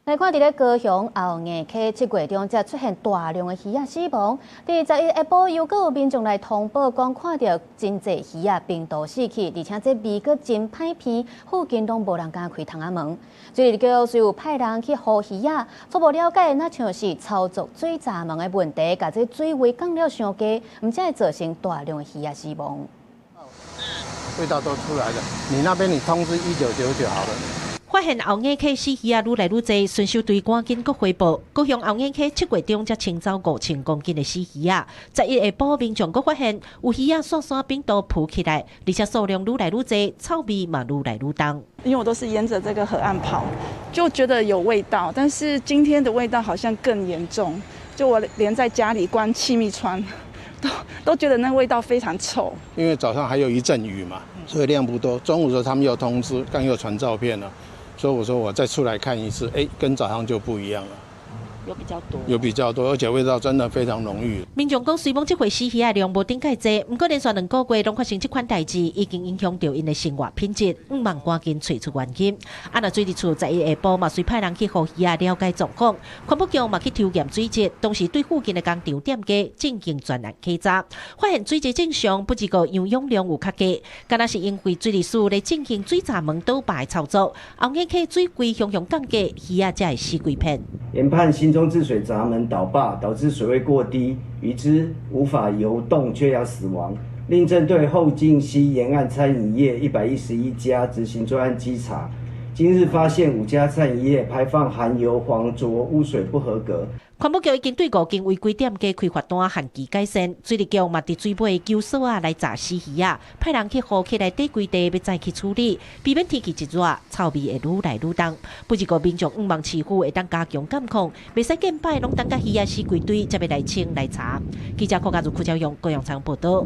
來看佇咧高雄後硬溪7月中才出現大量的魚仔死亡。佇11下晡又閣有民眾來通報，講看著真濟魚仔病毒死去，而且這味閣真歹鼻，附近攏無人敢開窗仔門。水利局雖有派人去護魚仔，初步了解，若像是操作水閘門的問題，共這水位降了傷低，毋才會造成大量的魚仔死亡。味道都出來了，你那邊你通知1999好了。發現後硬溪死魚仔愈來愈濟，巡守隊趕緊閣回報。高雄後硬溪7月中才清走5000公斤的死魚仔，11下晡民眾閣發現有魚仔煞煞病毒浮起來，而且數量愈來愈濟，臭味嘛愈來愈重。因為我都是沿着這個河岸跑，就覺得有味道，但是今天的味道好像更嚴重，就我連在家裡關氣密窗，都覺得那味道非常臭。因為早上還有一陣雨嘛，所以量不多。中午時候他們又通知，剛又傳照片了。所以我說我再出來看一次，哎，跟早上就不一樣了，有比較多，有比較多，而且味道真的非常濃郁。民眾講，雖罔這回死魚仔量無頂蓋濟，毋過連續2個月攏發生這款代誌，已經影響著𪜶的生活品質，向望趕緊揣出原因。啊，若水利處11下晡嘛，隨派人去護魚仔了解狀況，環保局嘛去抽驗水質，同時對附近的工廠店家進行全案稽查，發現水質正常，不過營養量有較低，敢若是因為水利署咧進行水閘門倒拔操作，後硬溪水位雄雄降低，魚仔才會死規片。研判新中治水閘門倒壩，導致水位過低，魚隻無法游動，缺氧死亡。另針對後進溪沿岸餐飲業111家執行專案稽查，今日發現5家餐飲業排放含油黃濁污水不合格。環保局已經對五間違規店家開罰單，限期改善。水利局嘛佇水尾救索仔來閘死魚仔，派人去護起來底規地，欲再去處理，避免天氣一熱，臭味會愈來愈重。不過民眾向望市府會當加強監控，袂使見擺攏等甲魚仔死規堆，才欲來清來查。記者郭家如、柯昭勇、高陽昌報道。